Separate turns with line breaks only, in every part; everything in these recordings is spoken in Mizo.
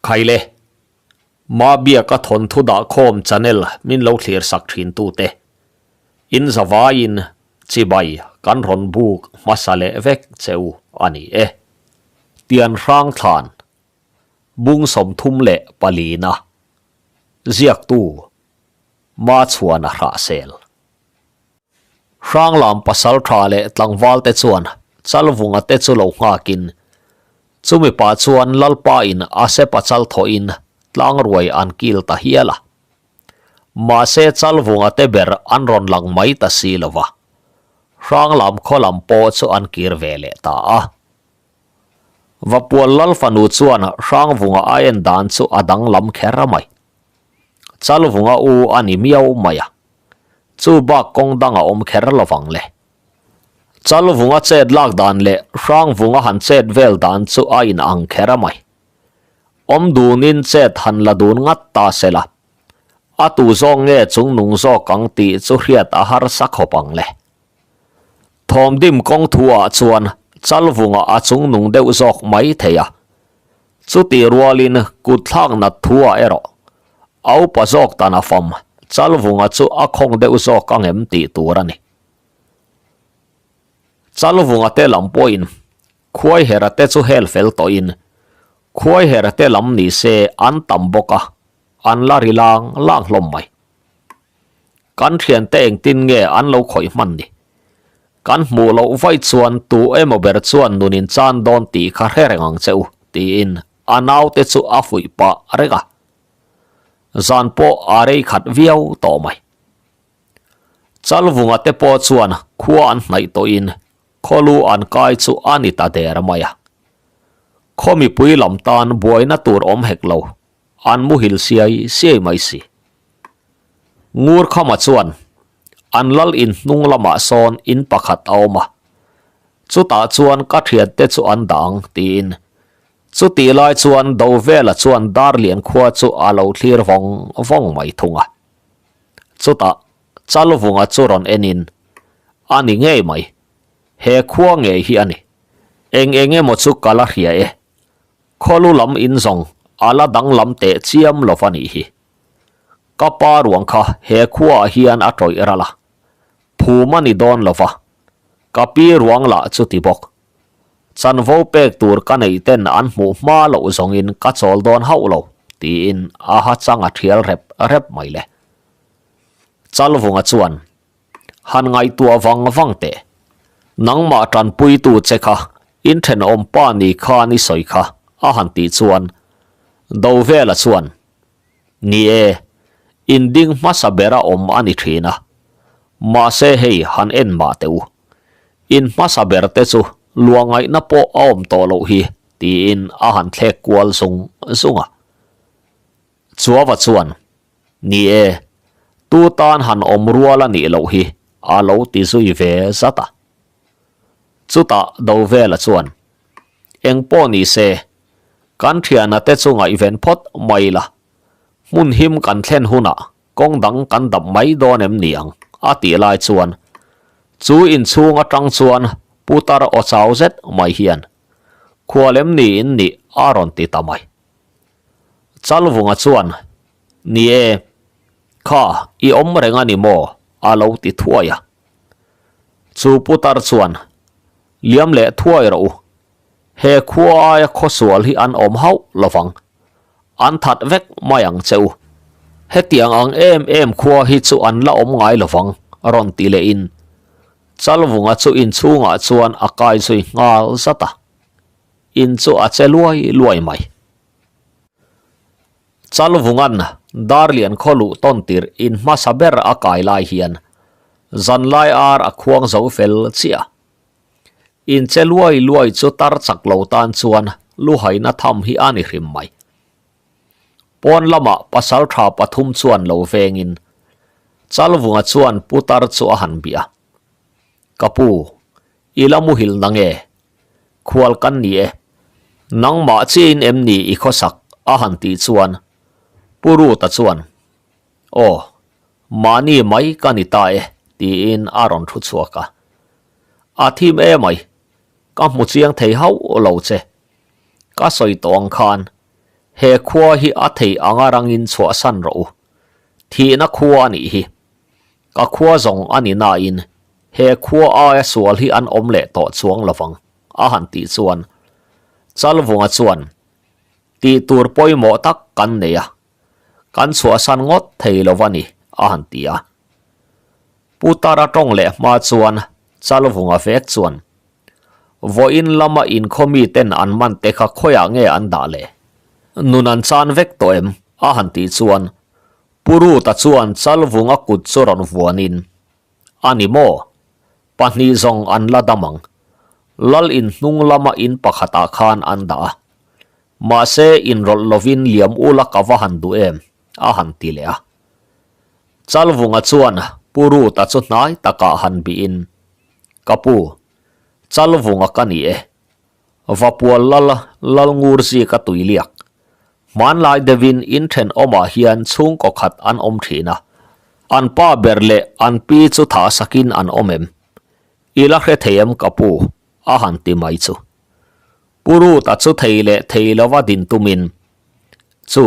Khaile, Mabiaka thawnthu dahkhawm channel min lo thlir sak thin tute, in zavaiin chibai kan rawn buk hmasa leh vek che u a ni e. Tian hrang thlan, bung 34na, ziaktu Machhuana Hrahsel. Hranglam pasal tha leh tlangval te chuan Chalvunga te chu lo nghakin chumi pah chuan Lalpa in a sepa chal thawhin tlangruai an kil ta hial a. Mahse Chalvunga te ber an rawn lang mai ta si lo va, Hranglam khaw lam pawh chu an kir ve leh ta a. Vapual Lal fanu chuan Hrangvunga a en dan chu a danglam kher mai. Chalvunga u a ni miau mai a. Chu bak kawng dang a awm kher lo vang le. Chalvunga chet lak dan leh Hrangvunga han chet vel dan chu a in ang kher a mai. Awm dunin chet han la dun ngat ta se la, a tu zawk nge chung nung zawk ang tih chu hriat a harsa khawp ang le. Thawmdim kawng thu ah chuan Chalvunga a chung nung deuh zawk mai thei a. Chutih rualin kut thlak nat thu ah erawh a upa zawk tan a fam Chalvunga chu a khawng deuh zawk ang em tih tur a ni. Chalvunga te lam pawhin Khuaihera te chu hel fel tawhin Khuaihera te lam ni se an tam bawk a, an la ri lang lang hlawm mai. Kan thiante engtin nge an lo khawih hman ni? Kan hmuh loh vaih chuan tu emaw ber chuan nun in chan dawn tih kha hre reng ang che u, tiin a naute chu a fuih pah reng a. Zan pawh a rei khat viau tawh mai. Chalvunga te pawh chuan khua an hnaih tawhin khawlu an kai chu a ni ta der mai a. Khaw mipui lam tan buaina tur awm hek lo, an muhil siai siai mai si. Ngur khama chuan an lal in hnung lamah sawn in pakhat a awm a, chutah chuan ka thiante chu an dang tiin chutih lai chuan Dovela chuan Darlian khua chu a lo thlir vawng vawng mai thung a. Chutah Chalvunga chu rawn enin a ni ngei mai, he khua ngei hi a ni. Eng eng emaw chu ka la hria e, khawlu lam in zawng a la danglam teh chiam lo va nih hi. Ka pa ruang kha he khuaah hian a tawih ral a, phum a ni dawn lo va, ka pi ruang lah chu ti bawk. Chanvo pek tur ka neih ten an hmuh hma loh zawngin ka chawl dawn hauh lo, tiin a ha chang a thial rep rep mai le. Chalvunga chuan, Han ngaihtuah vang vang teh. Nangmah tanpuitu che kha in thenawm pa ni khan i sawi kha, a han tih chuan Dovela chuan, Ni e, in ding hmasa bera awm a ni thin a. Mahse hei han en mah teh u. In hmasa ber te chu luangaihna pawh a awm tawh loh hi, tiin a han thlek kual zung zung a. Chuava chuan, Ni e, tu tan han awm rual a nih loh hi, a lo ti zui ve zat a. Chutah Dovela chuan, Eng pawh ni se, Kan thiana te chu ngaihven phawt mai la, hmun him kan thlen hunah kawng dang kan dap mai dawn em ni ang? a tih lai chuan chu inchhung atang chuan putar aw chau zet mai hian Khual em ni in nih a rawn ti ta mai. Chalvunga chuan, Ni e, kha i awm reng a ni maw? a lo ti thuai a. Chu putar chuan, Liam leh thuai rawh u, He khua aia khawsual hi an awm hauh lovang. An that vek mai ang che u. Hetiang ang em em khua hi chu an la awm ngai lovang, rawn ti lehin Chalvunga chu inchhungah chuan a kai zui nghal zat a. In chu a che luai luai mai. Chalvunga'n Darlian khaw luh tawn tirh in hmasa ber a kai lai hian zanlai ar a khuang zo fel chiah. Inche luai luai chu tar chak lo tan chuan luhaina tham hi a ni hrim mai. Pawn lamah pasal tha pathum chuan lo vengin Chalvunga chuan putar chu a han bih a. Ka pu, i la muhil na nge? Khual kan ni e. Nangmah chiahin em ni i khawsak? a han tih chuan Pu Ruta chuan, Aw, mahni mai ka ni ta e, tiin a rawn thu chhuak a. A thim emai, ka hmu chiang thei hauh lo che. Ka sawi tawh ang khan, He khua hi a thei anga rangin chhuahsan rawh u. Thihna khua a nih hi. Ka khua zawng a ni nain he khua aia sual hi an awm leh tawh chuang lovang, a han tih chuan Chalvunga chuan tih tur pawimawh tak kan nei a, kan chhuahsan ngawt thei lo a ni, a han ti a. Pu Tara tawng leh hma chuan Chalvunga vek chuan Vawiin lama inkhaw miten an man te kha khawiah nge an dah le? Nun an chan vek tawh em? a han tih chuan Pu Ruta chuan Chalvunga kut chu rawn vuanin, A ni maw? Pahnih zawng an la dam ang. Lal in hnung lama in pakhatah khan an dah a. Mahse inrawlh lovin liam ula ka va han duh em? a han ti leh a. Chalvunga chuan Pu Ruta chu hnai takah han bihin, Ka pu, Chalvunga ka ni e. Vapual lal Lalngur zika tui liak. Hmanlai deuhin in thenawmah hian chhungkaw khat an awm thin a. An pa ber leh an pi chu thah sakin an awm em? I la hre thei em ka pu? a han ti mai chu. Pu Ruta chu thei leh thei lova din tumin, Chu,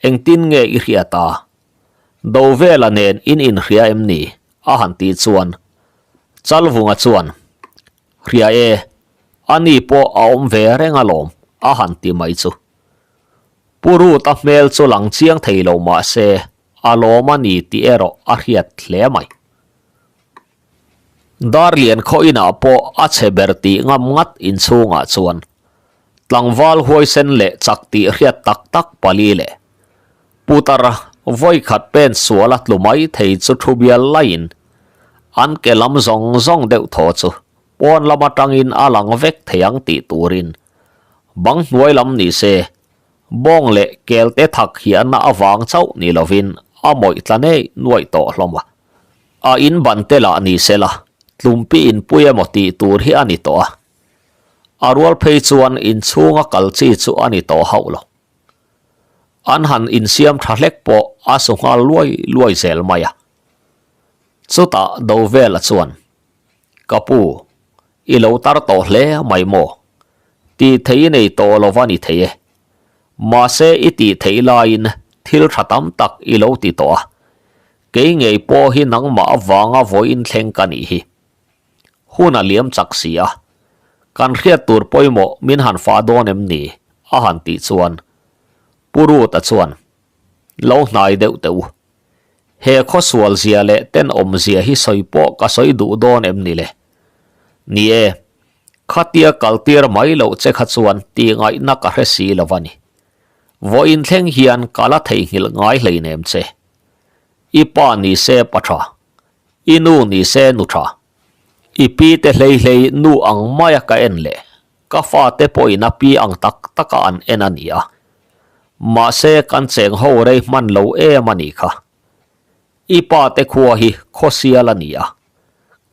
engtin nge i hriat a? Dovela nen in inhria em ni? a han tih chuan Chalvunga chuan, Hria e, ani pawh a awm ve reng alawm, a han ti mai chu. Pu Ruta hmel chu lang chiang thei lo mah se a lawm a ni tih erawh a hriat hle mai. Darlian khaw inah pawh a chhe ber tih ngam ngat inchhungah chuan tlangval huaisen leh chak tih hriat tak tak pali leh putar vawikhat pen sual a tlu mai thei chu thu bial laiin an ke lam zawng zawng deuh thaw chu pawn lam atangin a lang vek thei ang tih turin bang hnuai lam ni se bawng leh kel te thak hiahna avang chauh ni lovin a mawih tla nei nuaih tawh hlawm a. A in ban te lah ni se la, tlumpi inpui emaw tih tur hi a ni tawh a. A rual phei chuan inchhunga kal chi chu a ni tawh hauh lo. An han insiam tha hlek pawh a su nghal luai luai zel mai a. Chutah Dovela chuan, Ka pu, i lo tar tawh hle mai maw? Tih thei i nei tawh lo va ni thei e. Mahse i tih theih laiin thil tha tam tak i lo ti tawh a. Kei ngei pawh hi nangmah avanga vawiin thleng ka nih hi. Hun a liam chak si a, kan hriat tur pawimawh min han fah dawn em ni? a han tih chuan Pu Ruta chuan, Lo hnai deuh teh u. He khawsual zia leh tenawm zia hi sawi pawh ka sawi duh dawn em ni le? Ni e, khatia kaltir mai loh che kha chuan tihngaihna ka hre si lo va ni. Vawiin thleng hian ka la theihnghilh ngai hleinem che. I pa ni se pa tha, i nu ni se nu tha, i pi te hlei hlei nu ang maia ka en leh ka fate pawhin a pi ang tak taka an en a ni a. Mahse kan cheng ho rei hman lo em a nih kha. I pa te khua hi khawsial a ni a,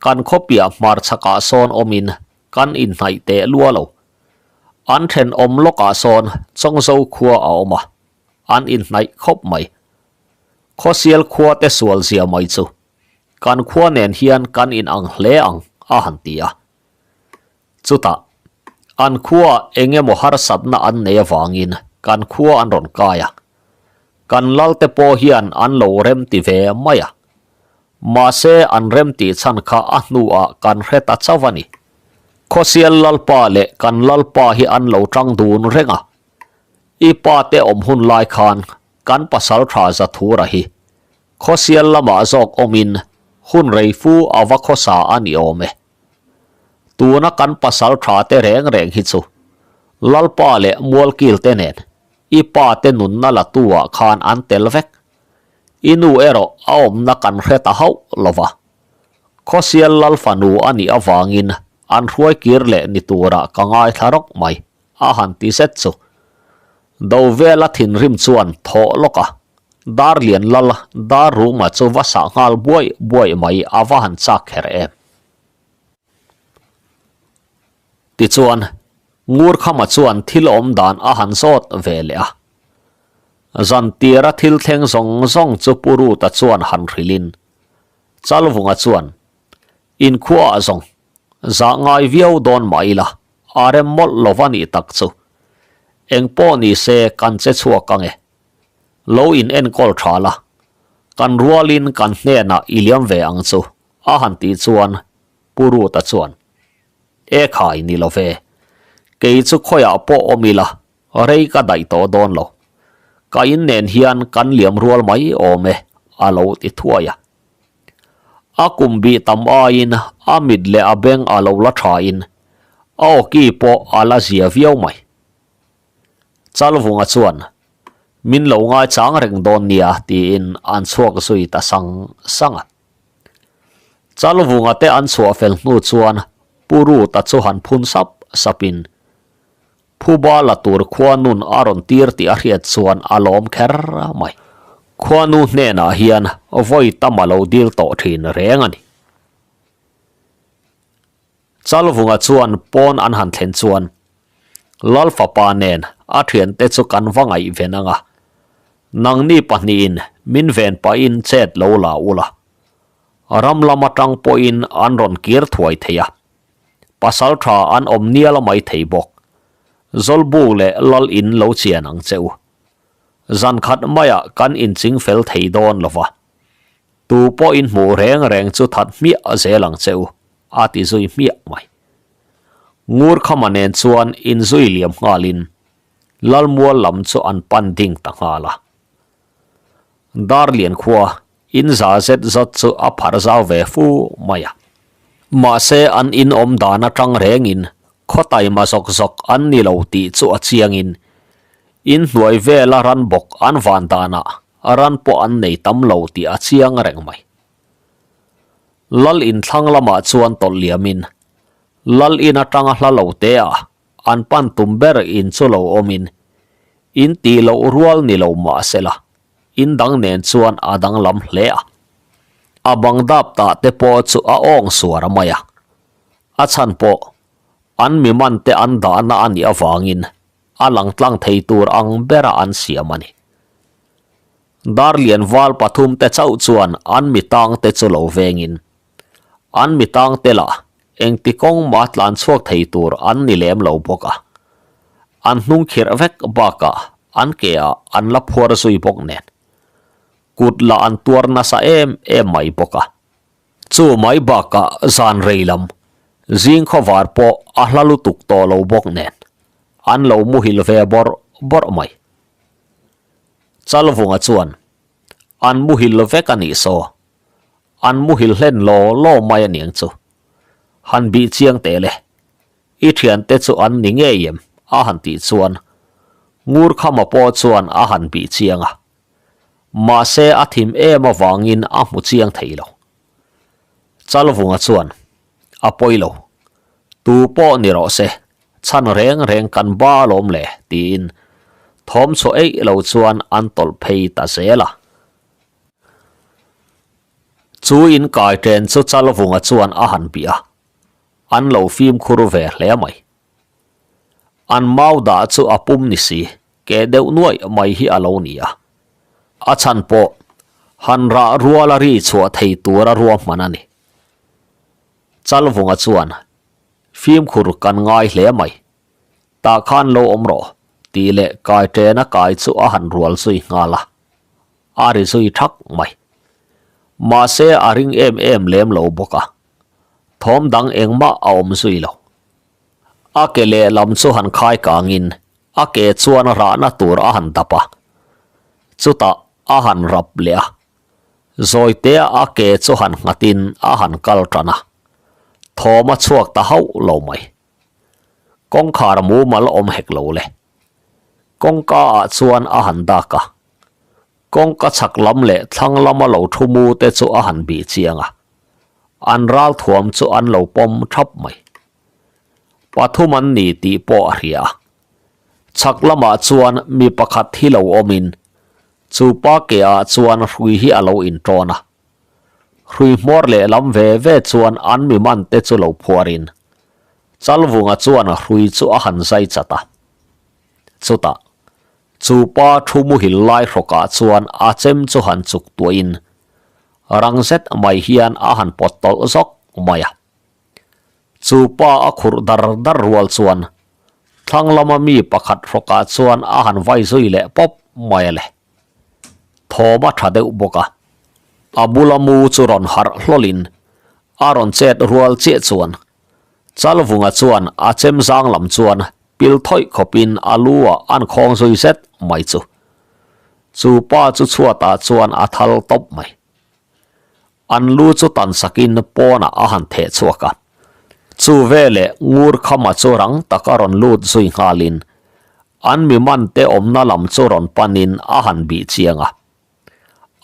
kan khawpiah hmarchhakah sawn awmin kan inhnaih teh lua lo. An thenawm lawkah sawn Chawngzo khua a awm a, an inhnaih khawp mai. Khawsial khua te sual zia mai chu kan khua nen hian kan inang hle ang a han ti a. Chutah an khua eng emaw harsatna an nei avangin kan khua an rawn kai a, kan lal te pawh hian an lo remti ve mai a. Mahse an remtih chhan kha a hnuah kan hre ta chauh a ni. Khawsial lalpa leh kan lalpa hi an lo tang dun reng a, i pa te awm hun lai khan Kan pasal tha Zathura hi khawsial lamah zawk awmin hun rei fu a va khawsa a ni awm e. Tuna kan pasal tha te reng reng hi chu Lalpa leh Mualkil te nen i pa te nunna la tu ah khan an tel vek. I nu erawh a awmna kan hre ta hauh lo va. Khawsial Lal fanu a nih avangin an hruai kir leh ni turah ka ngaithla rawk mai. A han ti zet chu. Dovela thinrim chuan thawh lawk a, Darlian lal Darruma chu va sah nghal buai buai mai a va han chak kher em. Tichuan, Ngurkhama chuan thil awm dan a han zawt ve leh a. Zantira thil thleng zawng zawng chu Pu Ruta chuan han hrilhin, Chalvunga chuan, Inkhuaah zawng, zah ngai viau dawn mah ila, A rem mawlh lo va nih tak chu. Eng pawh ni se kan che chhuak ang e. Lo in enkawl tha la, kan rualin kan hnenah i liam ve ang chu, a han tih chuan Pu Ruta chuan, E khai ni lo ve, kei chu khawiah pawh awm ila, rei ka daih tawh dawn lo. Ka in nen hian kan liam rual mai awm e, a lo ti thuai a. A kum bih tam aiin a mit leh a beng a lo la thain a awki pawh a la zia viau mai. Chalvunga chuan, Min lo ngaichang reng dawn nia tiin an chhuak zui ta sang sang a. Chalvunga te an chhuah fel hnu chuan Pu Ruta chu han phun sap sapin Phuba la tur khuanun a rawn tir tih a hriat chuan a lawm kher mai. Khuanu hnenah hian vawi tam a lo dil tawh thin reng a ni. Chalvunga chuan pawn an han thlen chuan Lal fapa nen a thiante chu kan va ngaihven ang a, nangni pahnihin min ven pahin chet lo la ula, ram lam atang pawhin an rawn kir thuai thei a. Pasal tha an awm nial mai thei bawk. Zawlbuk leh lal in lo chian ang che u. Zan khat maiah kan inching fel thei dawn lo va. Tu pawh in hmuh reng reng chu that hmiah zel ang che u, a ti zui hmiah mai. Ngurkhama nen chuan inzui liam nghalin Lalmual lam chu an pan ding ta nghal a. Darlian khua In za zet zawt chu a pharh zau ve fu mai a. Mahse an in awm dan atang rengin khaw taima zawk zawk an ni lo tih chu a chiangin in hnuai vela ran bawk an van danah ran pawh an nei tam lo tih a chiang reng mai. Lal in thlang lamah chuan tawlh liamin Lal in atanga hla lo te ah an pan tum ber in chu lo awmin in tih loh rual ni lo mahsela In dang nen chuan a danglam hle a. A bang dap tah te pawh chu a awng suar mai a. A chhan pawh an mi man te an dahna a nih avangin a lang tlang thei tur ang bera an siam a ni. Darlian val pathum te chauh chuan an mi tang te chu lo vengin an mi tang te lah engti kawng mah tlan chhuak thei tur an ni lem lo bawk a. An hnung khirh vek bakah an ke ah an la phuar zui bawk nen. Kut lah an tuar nasa em em mai bawk a. Chu mai bakah zan rei lam, zing khawvar pawh a hla lutuk tawh lo bawk nen, an lo muhil ve bawrh bawrh mai. Chalvunga chuan, An muhil vek a nih saw, an muhil hlen law law mai a niang chu. Han bih chiang teh le, I thiante chu an ni ngei em? a han tih chuan Ngurkhama pawh chuan a han bih chiang a. Mahse a thim em avangin a hmu chiang thei lo. Chalvunga chuan, A pawi lo. Tu pawh ni rawh se, chhan reng reng kan ba alawm le, tiin thawm chhuah eih lo chuan an tawlh phei ta zel a. Chu inkai ṭen chu Chalvunga chuan a han bih a. An lo fimkhur ve hle mai. An mau dah chu a pum ni si, ke deuh nuaih mai hi a lo ni a. A chhan pawh han rah ruala ri chhuah thei tura ruahman a ni. Chalvunga chuan, Fimkhur kan ngai hle mai. Tah khan lo awm rawh, tih leh kai ṭena kai chu a han rual zui nghal a. A ri zui thak mai. Mahse a ring em em lem lo bawk a. Thawm dang engmah a awm zui lo. A ke lehlam chu han khai kangin a ke chuan rahna tur a han dap a. Chutah a han rap leh a. Zawitea a ke chu han nghatin a han kal tan a. Thawm a chhuak ta hauh lo mai. Kawngkhar mumal awm hek lo le. Kawngka ah chuan a han dak a. Kawngka chhak lam leh thlang lama lo thu mu te chu a han bih chiang a. An ral thuam chu an lo pawm thap mai. Pathum an ni tih pawh a hria a. Chhak lamah chuan mi pakhat hi lo awmin chu pa ke ah chuan hrui hi a lo intawn a. Hrui hmawr leh lam ve ve chuan an mi man te chu lo phuarin Chalvunga chuan hrui chu a han zai chat a. Chutah Chu pa thu muhil lai hrawkah chuan a chem chu han chuk tuahin rang zet mai hian a han pawt tawlh zawk mai a. Chu pa a khurh dar dar rual chuan. Thlang lama mi pakhat hrawkah chuan a han vai zui leh pawp mai a le. Thawm a tha deuh bawk a. A bula mu chu rawn harh hlawlin a rawn chet rual chiah chuan Chalvunga chuan a chem zang lam chuan pil thawih khawpin a lu ah an khawng zui zet mai chu. Chu pa chu chhuatah chuan a thal tawp mai. An lu chu tan sakin pawnah a han theh chhuak a. Chu veleh ngur khama chu rang taka rawn lut zui nghalin an mi man te awmna lam chu rawn panin a han bih chiang a.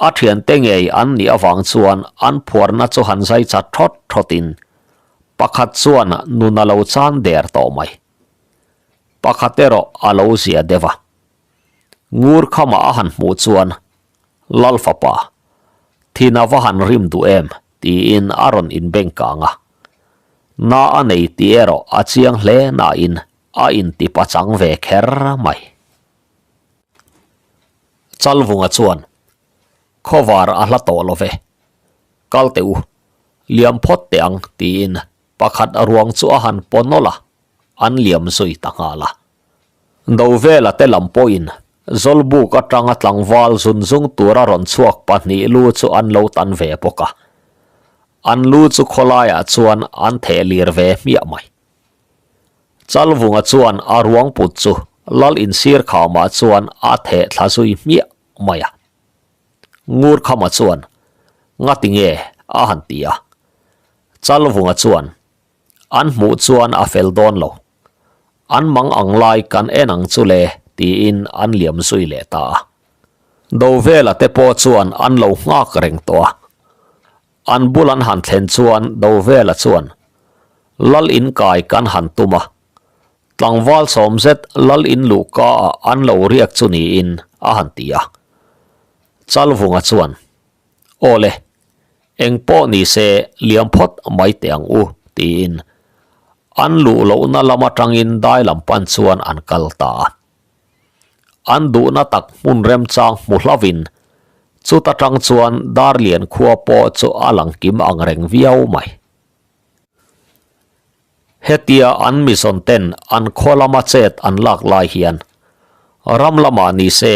A thiante ngei an nih avang chuan an phuarna chu han zai chat thawt thawtin pakhat chuan nun a lo chan der tawh mai. Pakhat erawh a lo zia deuh a. Ngur khama a han hmuh chuan Lal fapa, thin a va han rim duh em? tiin a rawn inbeng kang a. Na a nei tih erawh a chiang hle nain a inti pachang ve kher mai. Chalvunga chuan, Khawvar a hla tawh lo ve. Kal teh u, liam phawt teh ang tiin pakhat ruang chu a han paw nawlh a, an liam zui ta nghal a. Dovela te lam pawhin Zawlbuk atanga tlangval zun zung tura rawn chhuak pahnih lu chu an lo tan ve bawk a. An lu chu khawlaiah chuan an theh lir ve hmiah mai. Chalvunga chuan a ruang put chu Lal insir khamah chuan a theh thla zui hmiah mai a. Ngurkhama chuan, Ngati nge? a han ti a. Chalvunga chuan, An hmuh chuan a fel dawn lo. An mang ang lai kan en ang chu le, tiin an liam zui leh ta a. Dovela te pawh chuan an lo nghak reng tawh a. An bul an han thlen chuan Dovela chuan, Lal in kai kan han tum a. Tlangval sawm zet lal in luhka ah an lo riak chu niin a han ti a. Chalvunga chuan, Aw le, Eng pawh ni se liam phawt mai teh ang u, tiin an luh lohna lam atangin dai lam pan chuan an kal ta a. An duhna tak hmun remchang hmu hlauvin chuta tang chuan Darlian khua pawh chu a lang kim ang reng viau mai. Hetia an mizawn ten an khaw lama chet an lak lai hian ram lamah ni se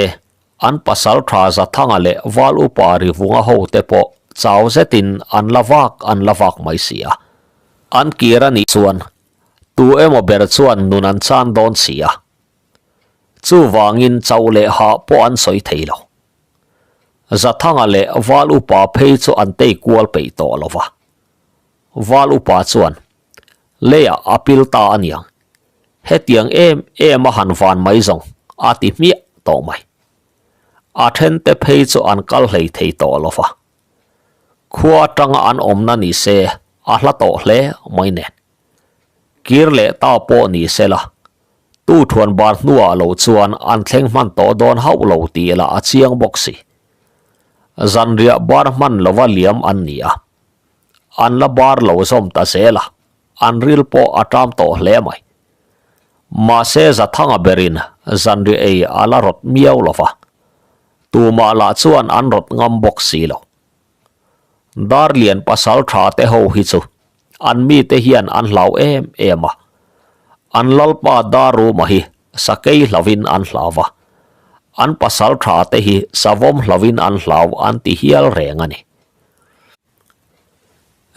an pasal tha Zathanga leh Val Upa Rivunga ho te pawh chau zetin an la vak an la vak mai si a. An kir a nih chuan tu emaw ber chuan nun an chan dawn si a. Chuvangin chauh leh hah pawh an sawi thei lo. Zathanga leh Val Upa phei chu an tei kual peih tawh lo va. Val upa chuan, Leiah a pil ta a niang. Hetiang em em a han van mai zawng a ti hmiah tawh mai. A thente phei chu an kal hlei thei tawh lo va. Khua atanga an awmna ni se a hla tawh hle mai nen. Kir leh ta pawh ni se la, tu thuan bar hnuah lo chuan an thleng hman tawh dawn hauh lo tih lah a chiang bawk si. Zanriah bar hman lova liam an ni a. An la bar lo zawm ta zel a, an ril pawh a ṭam tawh hle mai. Mahse Zathanga berin zanri ei a la rawt miau lo va, tumah lah chuan an rawt ngam bawk si lo. Darlian pasal tha te ho hi chu an mite hian an hlau em em a, an lalpa Daruma hi sakei hlauvin an hlau va, an pasal tha te hi savawm hlauvin an hlau an ti hial reng a ni.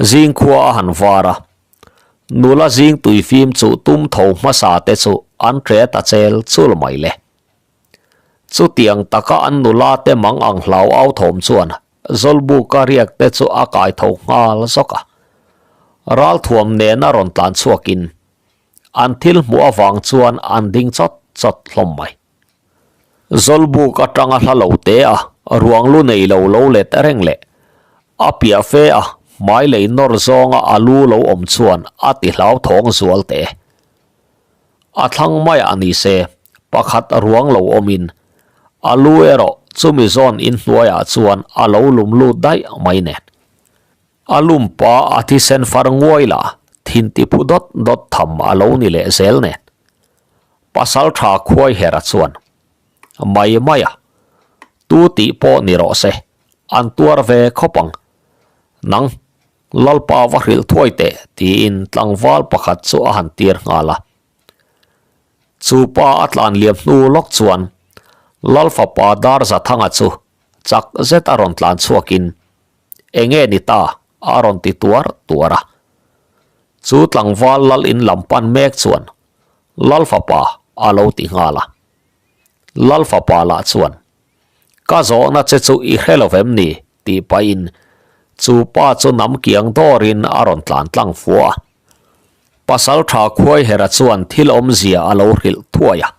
Zing khua a han var a, nula zing tui fim chu tum tho hmasa te chu an tle ta chel chul mai le. Chutiang taka an nula te mang ang hlau au thawm chuan Zawlbuka riak te chu a kai tho nghal zawk a. Ralthuam nena rawn tlan chhuakin an thil hmuh avang chuan an ding chawt chawt hlawm mai. Zawlbuk atanga hla lo te a, ruang lu nei lo lo let reng leh a piah fe a, hmai lei nawr zawnga a lu lo awm chuan a ti hlauthawng zual teh. A thlang maiah ni se, pakhat ruang lo awmin a lu erawh chumi zawn inhnuaiah chuan a lo lum lut daih mai nen. A lumpa a thisen far nguai la thin ti phu dawt dawt tham a lo ni leh zel nen. Pasal tha khuai hera chuan, Mai mai a, tu tih pawh ni rawh se, an tuar ve khawp ang. Nang, Lalpa va hrilh thuai teh, tiin tlangval pakhat chu a han tir nghal a. Chu pa a tlan liam hnu lawk chuan Lal fapa Darzathanga chu chak zet a rawn tlan chhuakin, Enge ni ta? a rawn ti tuar tuar a. Chu tlangval Lal in lam pan mek chuan Lal fapa a lo ti nghal a. Lal fapa lah chuan, Ka zawhna che chu i hre lo vem ni? tih pahin chu pa chu nam kiang dawrin a rawn tlan tlang fua a. Pasal tha Khuaihera chuan thil awmzia a lo hrilh thuai a.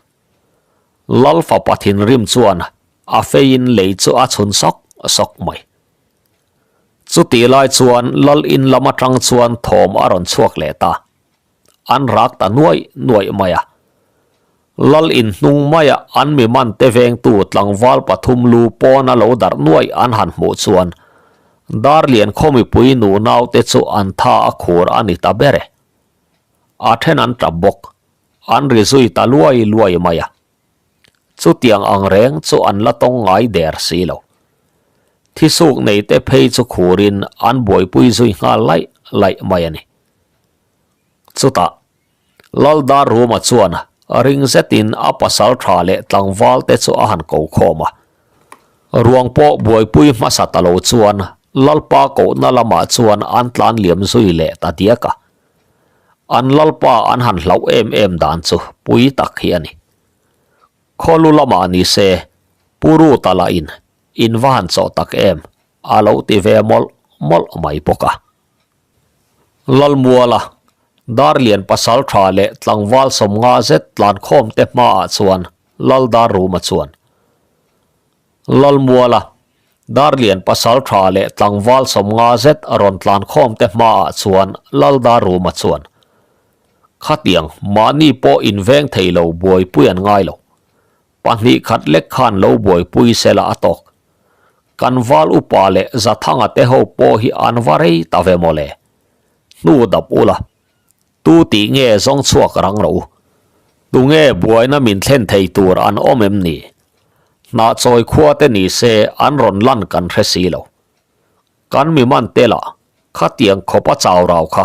Lal fapa thinrim chuan a feiin lei chu a chhun sawk sawk mai. Chutih lai chuan Lal in lam atang chuan thawm a rawn chhuak leh ta. An rak ta nuaih nuaih mai a. Lal in hnung maia an mi man te vengtu tlangval pathum lu pawna lo darh nuaih an han hmuh chuan Darlian khaw mipui nu naute chu an tha a khur a ni ta ber e. A then an tap bawk, an ri zui ta luai luai mai a. Chutiang ang reng chu an la tawng ngai der si lo. Thisuk nei te phei chu khurin an buaipui zui nghal laih laih mai a ni. Chutah Laldar Ruma chuan ring zetin a pasal tha leh tlangval te chu a han ko khawm a. Ruang pawh buaipui hmasa ta lo chuan Lalpa kohna lamah chuan an tlan liam zui leh ta diak a. An Lalpa an han hlauh em em dan chu pui tak hi a ni. Khawlu lamah ni se Pu Ruta lahin in va han chawh tak em a lo ti ve mawlh mawlh mai bawk a. Lalmuala, Darlian pasal tha leh tlangval 50 zet tlankhawm te hmaah chuan Laldar Ruma chuan, Lalmuala, Darlian pasal tha leh tlangval 50 zet rawn tlankhawm te hmaah chuan Laldar Ruma chuan, Khatiang mahni pawh inveng thei lo buaipui an ngai lo. Pahnih khat lek khan lo buaipui sela a tawk. Kan val upa leh Zathanga te ho pawh hi an va rei ta ve mawle. Hnu dap ula, tu tih nge zawng chhuak rang rawh u. Tunge buaina min thlen thei tur an awm em ni? Hnahchawi khua te ni se an rawn lan kan hre si lo. Kan mi man te lah khatiang khawp a chau rau kha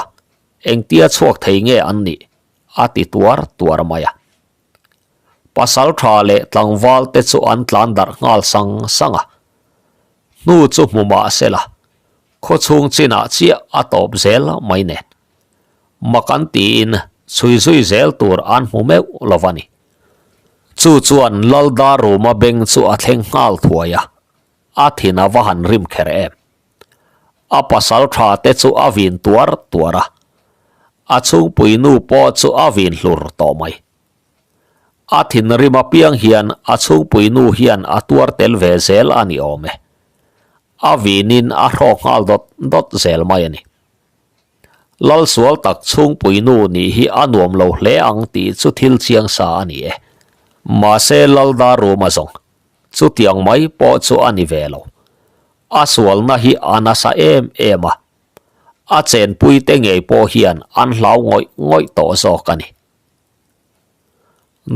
engtia chhuak thei nge an nih? a ti tuar tuar mai a. Pasal tha leh tlangval te chu an tlan darh nghal sang sang a. Hnu chu hmu mah se la, khaw chhung chinah chiah a tawp zel mai nen. Mak an tiin chhui zui zel tur an hmu meuh lo va ni. Chu chuan Laldar Ruma beng chu a thleng nghal thuai a, a thin a va han rim kher em. A pasal tha te chu a vin tuar tuar a, a chhungpui nu pawh chu a vin hlur tawh mai. A thinrim apiang hian a chhungpui nu hian a tuar tel ve zel a ni awm e. A vinin a hrawk nghal dawt dawt zel mai a ni. Lalsual tak chhungpui nu nih hi a nuam lo hle ang tih chu thil chiang sa a ni e. Mahse Laldar Ruma zawng chutiang mai pawh chu a ni ve lo. A sualna hi a nasa em em a, a chenpuite ngei pawh hian an hlau ngawih ngawih tawh zawk a ni.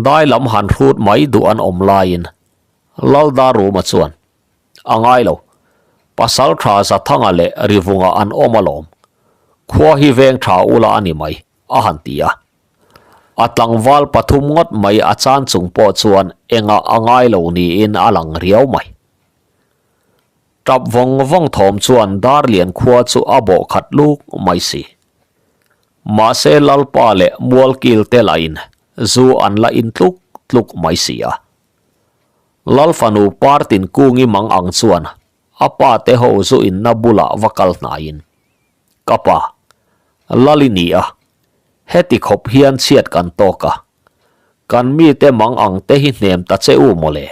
Dai lam han hrut mai duh an awm laiin Laldaruma chuan, A ngai lo, pasal tha Zathanga leh Rivunga an awm alawm, khua hi veng tha ula a ni mai, a han ti a. A tlangval pathum ngawt mai a chan chung pawh chuan engah a ngai lo niin a lang riau mai. Tap vawng vawng thawm chuan Darlian khua chu a bawh khat luk mai si. Mahse Lalpa leh Mualkil te lahin zu an la in tluk tluk mai si a. Lal fanu Partin Kungi mang ang chuan a pa te ho zu inna bulah va kal hnaiin, Ka pa, Lal i ni a, heti khawp hian chhiat kan tawk a, kan mite mang ang te hi hnem ta che u mawle.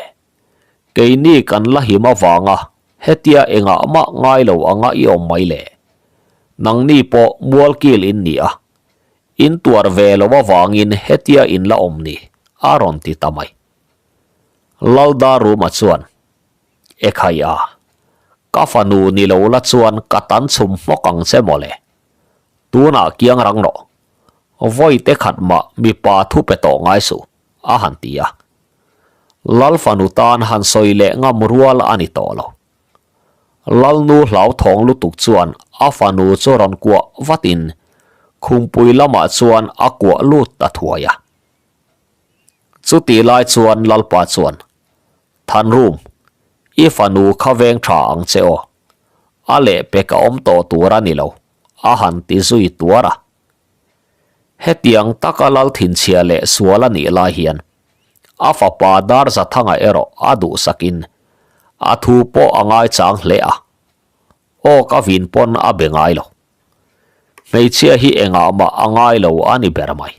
Keini kan la him avanga hetia engah mah ngai lo anga i awm mai le. Nangni pawh mualkil in ni a, in tuar ve lo avangin hetia in la awm ni, a rawn ti ta mai. Laldaruma chuan, Ekhai a, ka fanu ni lo la chuan ka tan chhum hmawk ang che mawle. Tunah kiang rang rawh. Vawi te khat mah mipa thu pe tawh ngai suh, a han ti a. Lal fanu tan han sawi leh ngam rual a ni tawh lo. Lalnu hlauthawng lutuk chuan a fanu chu rawn kuah vatin khumpui lamah chuan a kuah lut ta thuai a. Chutih lai chuan Lalpa chuan, Thanrum, i fanu kha veng tha ang che aw. A lehpek a awm tawh tur a ni lo, a han ti zui tuar a. Hetiang taka lal thinchhia leh sual a nih lai hian a fapa Darzathanga erawh a duhsakin a thu pawh a ngaichang hle a, aw ka vin pawn a be ngai lo. Hmeichhia hi engah mah a ngai lo a ni ber mai.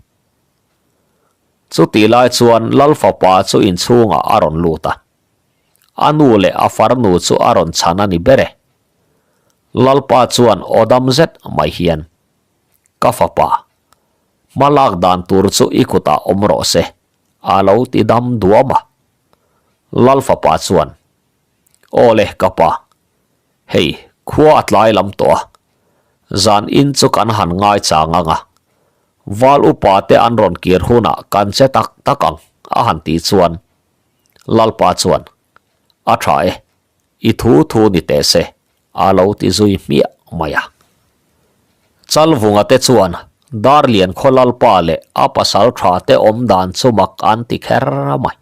Chutih lai chuan lal fapa chu inchhungah a rawn lut a, a nu leh a farnu chu a rawn chhan a ni ber e. Lalpa chuan aw dam zet mai hian, Ka fapa, hma lak dan tur chu i kutah awm rawh se, a lo ti dam duam a. Lal fapa chuan, Aw le ka pa, hei khua a tlai lam tawh a, zan in chu kan han ngaichang ang a, val upa te an rawn kir hunah kan che tak tak ang, a han tih chuan Lalpa chuan, A tha e, I thu thu ni teh se, a lo ti zui hmiah mai a. Chalvunga te chuan Darlian khaw lalpa leh a pasal tha te awm dan chu mak an ti kher mai.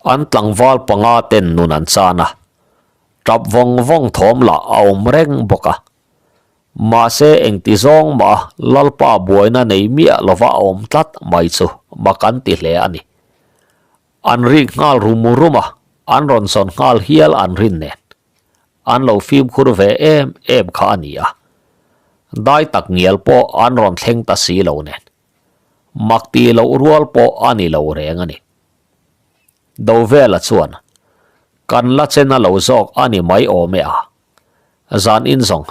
An tlangval panga ten nun an chan a, tap vawng vawng thawm lah a awm reng bawk a. Mahse engti zawng mah a lalpa buaina nei miah lova a awm tlat mai chu mak an ti hle a ni. An rik nghal rum rum a, an rawn sawn nghal hial an rin nen. An lo fimkhur ve em em kha a ni a. Dai tak ngial pawh an rawn thleng ta si lo nen. Mak tih loh rual pawh a ni lo reng a ni. Dovela chuan, Kan la chen a lo zawk a ni mai awm e a. Zan in zawng,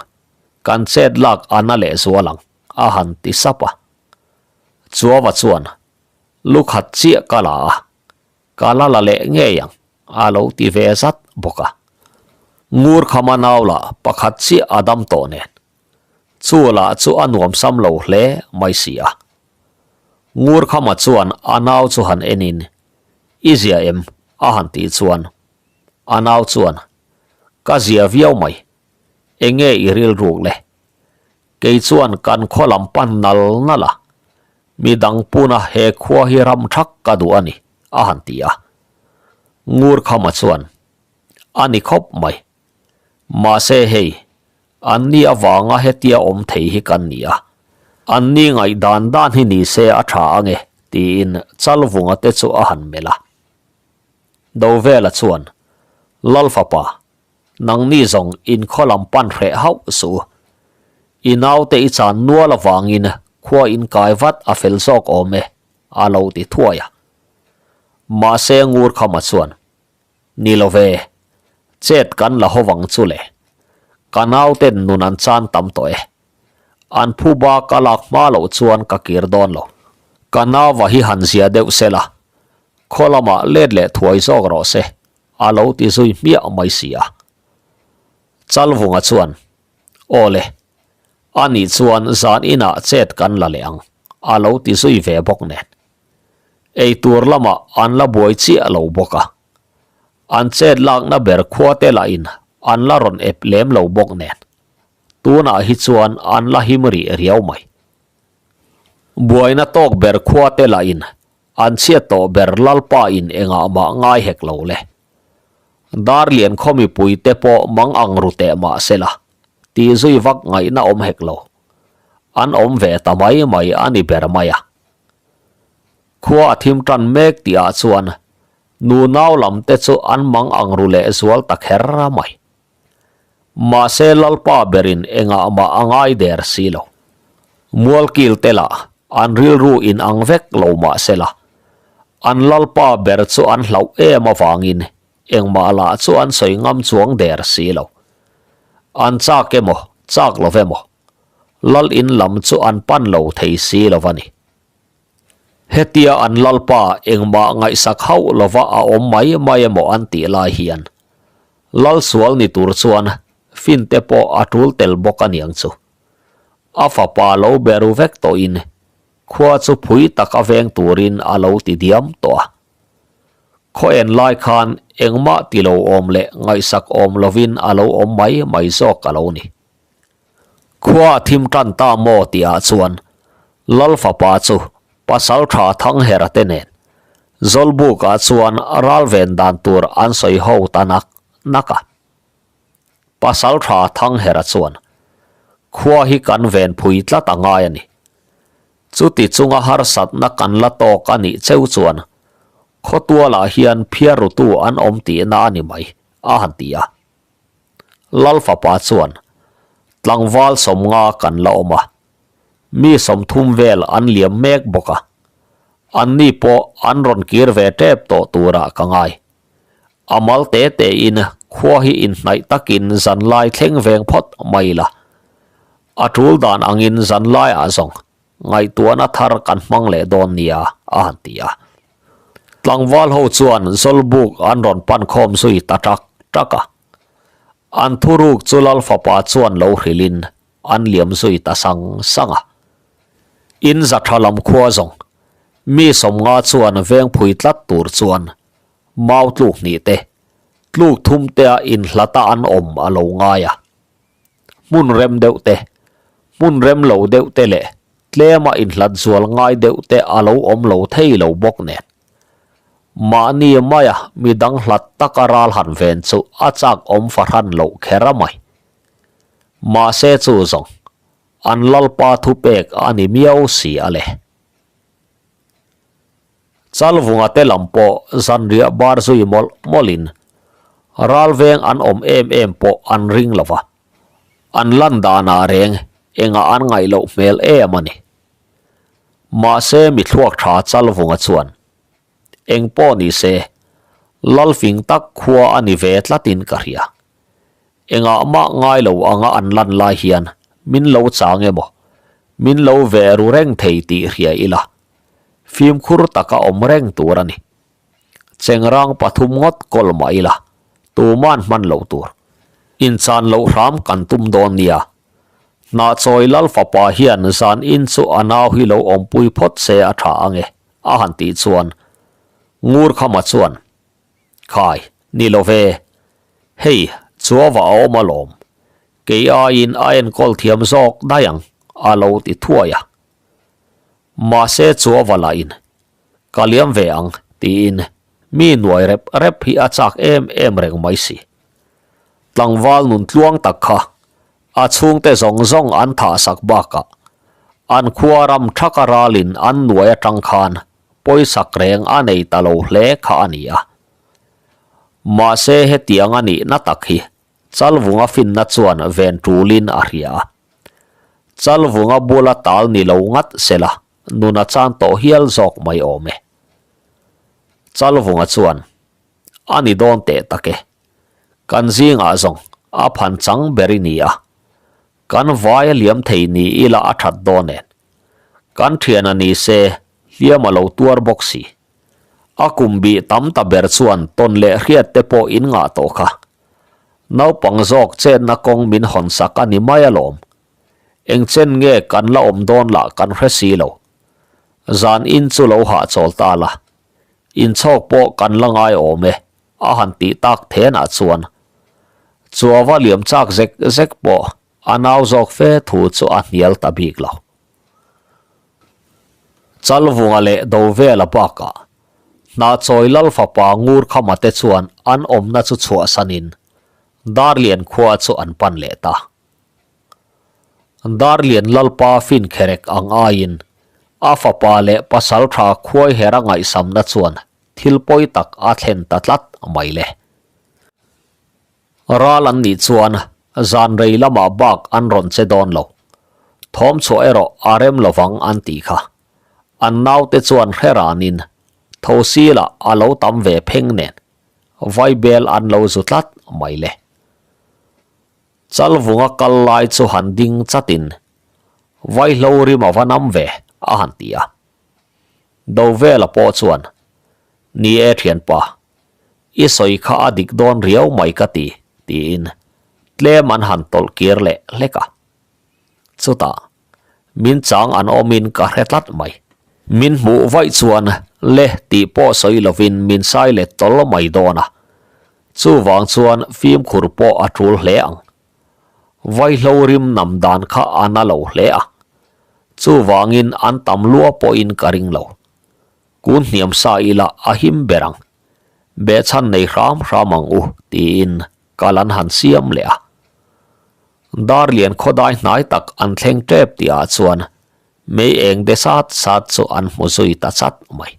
kan chet lak a na leh zual ang, a han ti sap a. Chuava chuan, Lu khat chiah ka la a, ka la la leh ngei ang, a lo ti ve zat bawk a. Ngur khama nau lah pakhat chiah a dam tawh nen, chu lah chu a nuamsam lo hle mai si a. Ngur khama chuan a nau chu han enin, I zia em? a han tih chuan a nau chuan, Ka zia viau mai, enge i rilruk le? Kei chuan kan khaw lam pan nal nal a, mi dang puna he khua hi ram thak ka duh a ni, a han ti a. Ngurkhama chuan, A ni khawp mai. Mahse hei, an ni avanga hetia awm thei hi kan ni a, an ni ngaih dan dan hi ni se a tha ange, tiin Chalvunga te chu a han melh a. Dovela chuan, Lalfapa, Nangni zawng in khaw lam pan hreh hauh suh u. I naute i chan nual avangin khua in kai vat a fel zawk awm e, a lo ti thuai a. Mahse Ngurkhama chuan, Ni lo ve, chet kan la ho vang chu le. Ka nauten nun an chan tam tawh e. An phuba ka lak hma loh chuan ka kir dawn lo. Ka nauva hi han zia deuh se la, khaw lamah let leh thuai zawk rawh se, a lo ti zui hmiah mai si a. Chalvunga chuan, Aw le, a nih chuan zan inah chet kan la leh ang, a lo ti zui ve bawk nen. Eitur lamah an la buai chiah lo bawk a. An chet lakna ber khuate lahin an la rawn ep lem lo bawk nen. Tunah hi chuan an la him rih riau mai. Buaina tawk ber khuate lahin An chhiat tawh ber Lalpa in engah mah ngai hek lo le. Darlian khaw mipui te pawh mang ang ru teh mah se la, tih zui vak ngaihna awm hek lo. An awm ve ta mai mai a ni ber mai a. Khua a thim tan mek tih ah chuan nunau lam te chu an mang ang ru leh zual ta kher mai. Mahse Lalpa berin engah mah a ngai der si lo. Mualkil te lah an rilru in ang vek lo mah se la, an Lalpa ber chu an hlauh em avangin engmah lah chu an sawi ngam chuang der si lo. An chak emaw chak lo emaw, Lal in lam chu an pan lo thei si lo a ni. Hetia an Lalpa engmah ngaihsak hauh lova a awm mai mai emaw an tih lai hian Lal sual ni tur chuan fin te pawh a tul tel bawk a niang chu. A fapa lo be ru vek tawhin khua chu phui tak a veng turin a lo ti diam tawh a. Khaw en lai khan engmah ti lo awm leh ngaihsak awm lovin a lo awm mai mai zawk a lo ni. Khua a thim tan ta maw tihah chuan Lal fapa chu Pasaltha Thangherate nen. Zawlbukah chuan ral ven dan tur an sawi ho ta nak nak a. Pasaltha Thanghera chuan, Khua hi kan ven phui tlat a ngai a ni. Chuti chunga harsatna kan la tawk a nih cheu chuan khawtualah hian phiarrutu an awm tihna a ni mai, a han ti a. Lal fapa chuan, Tlangval 50 kan la awm a, mi 30 vel an liam mek bawk a, anni pawh an rawn kir ve tep tawh turah ka ngai. A mal te tein khua hi inhnaih takin zanlai thleng veng phawt mai la. A tul dan angin zanlaiah zawng ngaihtuahna thar kan hmang leh dawn nia, a han ti a. Tlangval ho chuan Zawlbuk an rawn pan khawm zui ta ṭak ṭak a. An thuruk chu Lal fapa chuan lo hrilhin an liam zui ta sang sang a. In za ṭha lam khua zawng mi 50 chuan vengphui tlat tur chuan mau tluk hnih te, tluk thum tea inhlata an awm a lo ngai a. Hmun rem deuh te, hmun rem lo deuh te leh tlema inhlat zual ngai deuh te a lo awm lo thei lo bawk nen. Mahni maia midang hlat taka ral han ven chu a chak awm fahran loh kher a mai. Mahse chu zawng, an Lalpa thupek a ni miau si a le. Chalvunga te lam pawh zanriah bar zui mawlh mawlhin ralveng an awm em em pawh an ring lo va, an lan danah reng engah an ngaih loh hmel em a ni. Mahse mi thluak tha Chalvunga chuan eng pawh ni se Lalfing tak khua a ni ve tlatin ka hria. Engah mah ngai lo anga an lan lai hian min lo chang emaw min lo ve ru reng thei tih hria ila Fimkhur taka awm reng tur a ni. Chengrang pathum ngawt kawl mah ila, tuman hman loh tur. Inchan loh hram kan tum dawn nia. Hnahchawi Lal fapa hian zan in chu a nau hi lo awmpui phawt se a tha ange, a han tih chuan Ngurkhama chuan, Khai, ni lo ve. Hei, chuava a awm alawm. Kei aiin a enkawl thiam zawk daih ang, a lo ti thuai a. Mahse chuava lahin, Ka liam ve ang, tiin mi nuai rep rep hi a chak em em reng mai si. Tlangval nun tluang tak kha a chhungte zawng zawng an thah sak bakah an khua ram thaka ralin an nuai atang khan pawisak reng a nei ta lo hle kha a ni a. Mahse hetiang a nihna tak hi Chalvunga finna chuan ven tulin a hria a. Chalvunga bula tal ni lo ngat sela nun a chan tawh hial zawk mai awm e. Chalvunga chuan, A ni dawn teh tak e. Kan zingah zawng a phan chang ber i ni a. Kan vai a liam thei ni ila a that dawn nen. Kan thian a ni se hliam a lo tuar bawk si. A kum bih tam ta ber chuan tawn leh hriat te pawh in ngah tawh kha. Naupang zawk chetna kawng min hawn sak a ni mai alawm. Eng chen nge kan la awm dawn lah kan hre si lo. Zan in chu lo hahchawl ta la. Inchhawk pawh kan la ngai awm e, a han tih tak thenah chuan Chuava liam chak zek zek pawh a nau zawk fe thu chu a hnial ta bik lo. Chalvunga leh Dovela bakah Hnahchawi Lal fapa Ngurkhama te chuan an awmna chu chhuahsanin Darlian khua chu an pan leh ta. Darlian Lalpa Finkherek ang aiin a fapa leh pasaltha Khuaihera ngaihsamna chuan thil pawi tak a thlen ta tlat mai le. Ral an nih chuan zan rei lamah bak an rawn che dawn lo. Thawm chhuah erawh a rem lovang an tih kha. An naute chuan hre ranin Thosila a lo tam ve pheng nen Vaibel an lo zu tlat mai le. Chalvunga kal lai chu han ding chatin Vaihlo rim a va nam ve a han ti a. Dovela pawh chuan, Ni e thianpa, I sawi kha a dik dawn riau mai ka ti, tiin tlem an han tawlh kir leh hlek a. Chutah, min chang an awmin ka hre tlat mai. Min hmuh vaih chuan le tih pawh sawi lovin min sai let tawl mai dawn a. Chuvang chuan fimkhur pawh a tul hle ang. Vaihlo rim nam dan kha a na lo hle a. Chuvangin an tam lua pawhin ka ring lo. Kun hniam sa ila a him ber ang. Behchhan nei hram hram ang u, tiin kal an han siam leh a. Darlian khawdai hnai tak an thleng tep tihah chuan mei eng de sat sat chu an hmu zui ta chat mai.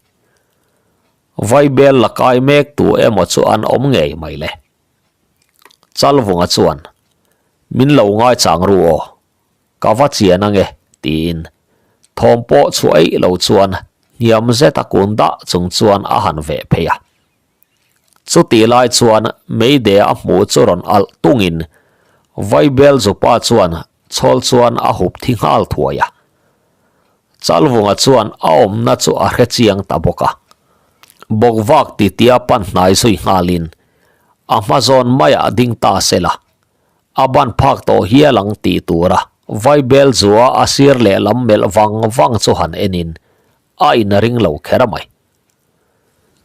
Vaibel la kai mek tu emaw chu an awm ngei mai le. Chalvunga chuan, Min lo ngaichang ru aw, ka va chian ange, tiin thawm pawh chhuah eih lo chuan hniam zeta kun dah chung chuan a han veh phei a. Chutih lai chuan Mayday a hmuh chu rawn alh tungin Vaibel zupa chuan chhawl chuan a hup thi nghal thuai a. Chalvunga chuan a awmna chu a hre chiang ta bawk a. Bawkvak titia pan hnai zui nghalin a hma zawn maiah ding ta sela a ban phak tawh hial ang tih tura Vaibel zua a sir lehlam melh vang vang chu han enin a inring lo kher mai.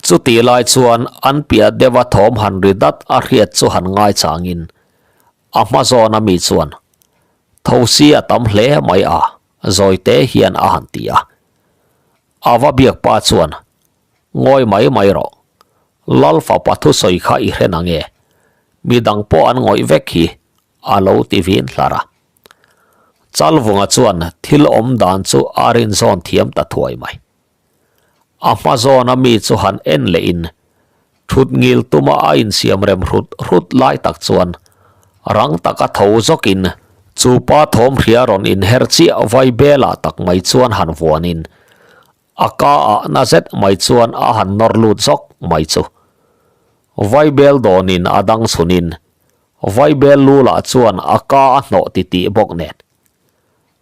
Chutih lai chuan an piah deuha thawm han ri dat a hriat chu han ngaichangin a hma zawna mi chuan Thosi a tam hle mai a, zawite hian a han ti a. A va biak pa chuan Ngawi mai mai rawh, Lal fapa thusawi kha i hre nange, midang pawh an ngawih vek hi a lo ti vin hlar a. Chalvunga chuan thil awm dan chu a rinzawn thiam ta thuai mai. A hma zawna mi chu han en leh in thut ngil tuma a insiam rem hrut hrut lai tak chuan rang taka tho zawk in chu pa thawm hria rawn inher chiah vai bel ah tak mai chuan han vuan in a ka ah na zet mai chuan a han nawr lut zawk mai chu vai bel dawn in a dang chhun in vai bel lu lah chuan a ka a hnawh titih bawk nen.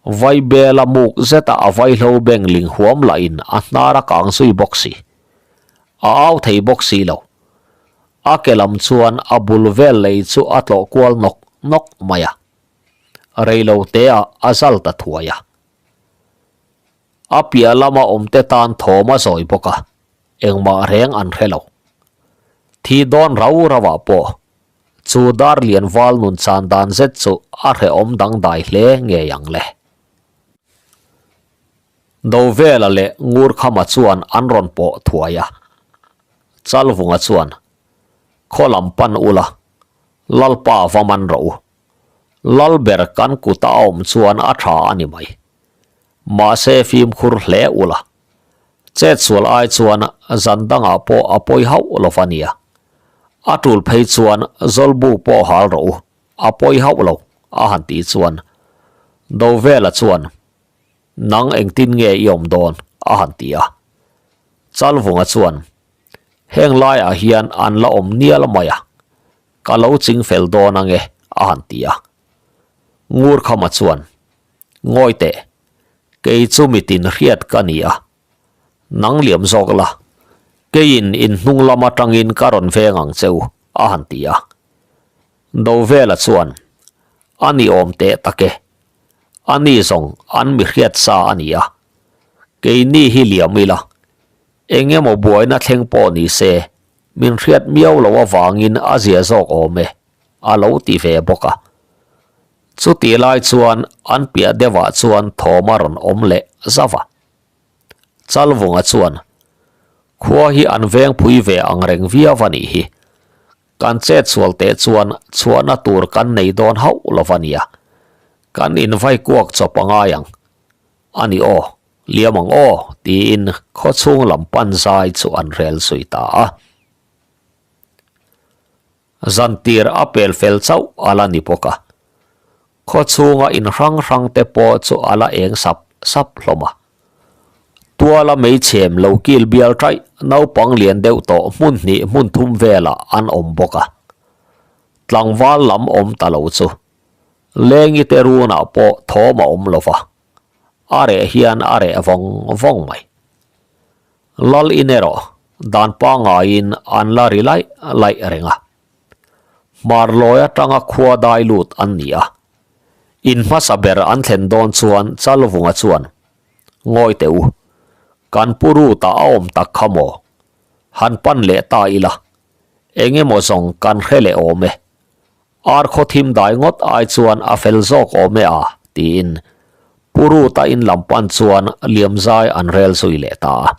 Vaibela muk zeta a vaihlo beng ling huam lahin a hnar a kang zui bawk si. A au thei bawk si lo. A ke lam chuan a bul vel lei chu a tlawh kual nawk nawk mai a. Reilo teah a zal ta thuai a. A piah lama awmte tan thawm a zawi bawk a, engmah reng an hre lo. Thi dawn rau rauah pawh Chu dar lian val nun chan dan zet chu a hrehawm dangdai hle ngei ang le. Dovela leh Ngurkhama chuan an rawn pawh thuai a. Chalvunga chuan, Khaw lam pan ula, Lalpa va man rawh u. Lalber kan kuta a awm chuan a tha a ni mai. Mahse fimkhur hle ula. Chetsual ai chuan zan dangah pawh a pawi hauh lo va nia. A tul phei chuan Zawlbu pawh hal rawh u, a pawi hauh lo, a han tih chuan Dovela chuan, Nang engtin nge i awm dawn? a han ti a. Chalvunga chuan, Heng laiah hian an la awm nial mai a, ka lo ching fel dawn ange, a han ti a. Ngurkhama chuan, Ngawi teh, Kei chu mitin hriat ka ni a, nang liam zawk la, keiin in hnung lam atangin ka rawn veng ang che u, a han ti a. Dovela chuan, A ni awm teh tak e, a ni zawng an mi hriat sa a ni a, keini hi liam ila, eng emaw buaina thleng pawh ni se, min hriat miau loh avangin a zia zawk awm e, a lo ti ve bawk a. Chutih lai chuan an piah deuhah chuan thawm a rawn awm leh zauh a. Chalvunga chuan, Khua hi an veng phui ve ang reng viau a nih hi. Kan chet sual teh chuan chhuahna tur kan nei dawn hauh lo va nia. Kan invai kuak chawp a ngai ang. A ni aw, liam ang aw, tiin khawchhung lam pan zai chu an rel zui ta a. Zantir a pel fel chauh a la ni bawk a, khaw chhunga in hrang hrang te pawh chu a la eng sap sap hlawm a. Tuala meichhem lo kil bial ṭaih naupang lian deuh tawh hmun hnih hmun thum velah an awm bawk a. Tlangval lam awm ta lo chu Lengi te runah pawh thawm a awm lo va, a reh hian a reh vawng vawng mai. Lal in erawh dan pangaiin an la ri laih laih reng a. Hmarlawi atanga khua dai lut an ni a. In hmasa ber an thlen dawn chuan Chalvunga chuan, Ngawi teh u, kan pu Ruta a awm tak kha maw? Han pan leh ta ila, eng emaw zawng kan hre leh awm e. Ar khaw thim dai ngawt ai chuan a fel zawk awm e a, tiin Pu Ruta in lam pan chuan liam zai an rel zui leh ta a.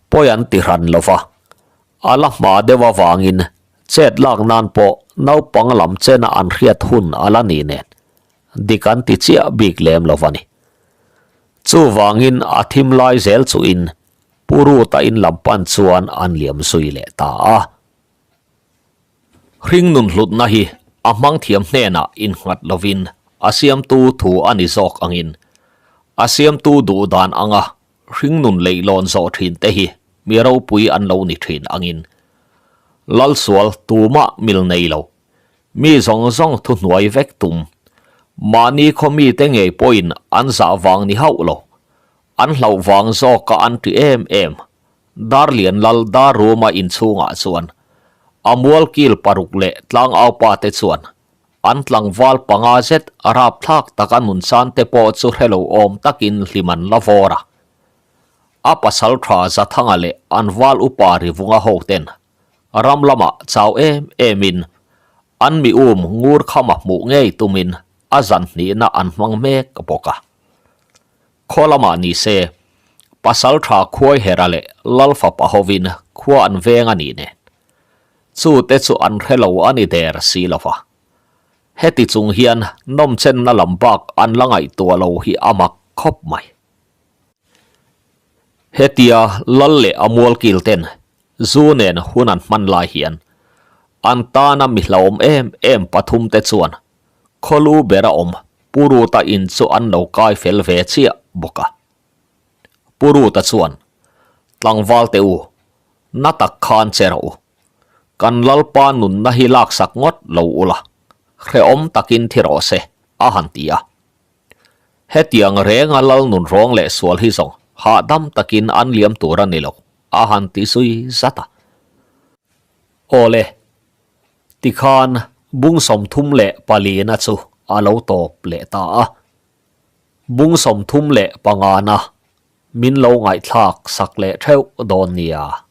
Pawi an ti hran lo va, a la hma deuh avangin chet lak nan pawh naupang lam chena an hriat hun a la ni nen dik an ti chiah bik lem lo va ni. Chuvangin a thim lai zel chuhin Pu Ruta in lam pan chuan an liam zui leh ta a. Hringnun hlutna hi a hmang thiam hnenah innghat lovin a siamtu thu a ni zawk angin a siamtu duh dan anga hringnun leihlawn zawh thin te hi mi ropui an lo ni thin angin Lalsual tumah mil nei lo, mi zawng zawng thuhnuai vek tum, mahni khaw mite ngei pawhin an zah vang ni hauh lo, an hlauh vang zawka an ti em em. Darlian Lal Darruma inchhungah chuan a mualkil paruk leh tlangaupa te chuan an tlangval panga zet rapthlak taka nunsan te pawh chu hre lo awm takin hlim an la vawr a. A pasal tha Zathanga leh an val upa Rivunga ho ten ram lamah chau em emin an mi um ngur khama hmuh ngei tumin a zan hnihna an hmang mek bawk a. Khaw lamah ni se, pasal tha Khuaihera leh Lalfapa hovin khua an veng a nih nen, chu te chu an hre lo a ni der si lo va. Heti chung hian nawmchenna lam bak an la ngaihtuah lo hi a mak khawp mai. Hetia Lal leh a mualkil ten zu nen hun an hman lai hian an tana mi hlauhawm em em pathum te chuan Khawlu bera awm Pu Ruta in chu an lo kai fel ve chiah bawk a. Pu Ruta chuan, Tlangval te u, na tak khan che rawh u. Kan Lalpa nunna hi laksak ngawt lo ula, hrehawm takin thi rawh se, a han ti a. Hetiang renga Lal nun rawng leh sual hi zawng hahdam takin an liam tur a ni lo, a han ti zui zat a. Awle, Tikhan bung 34na chu a lo tawp leh ta a. Bung 35na min lo ngaihthlak sak leh theuh dawn nia.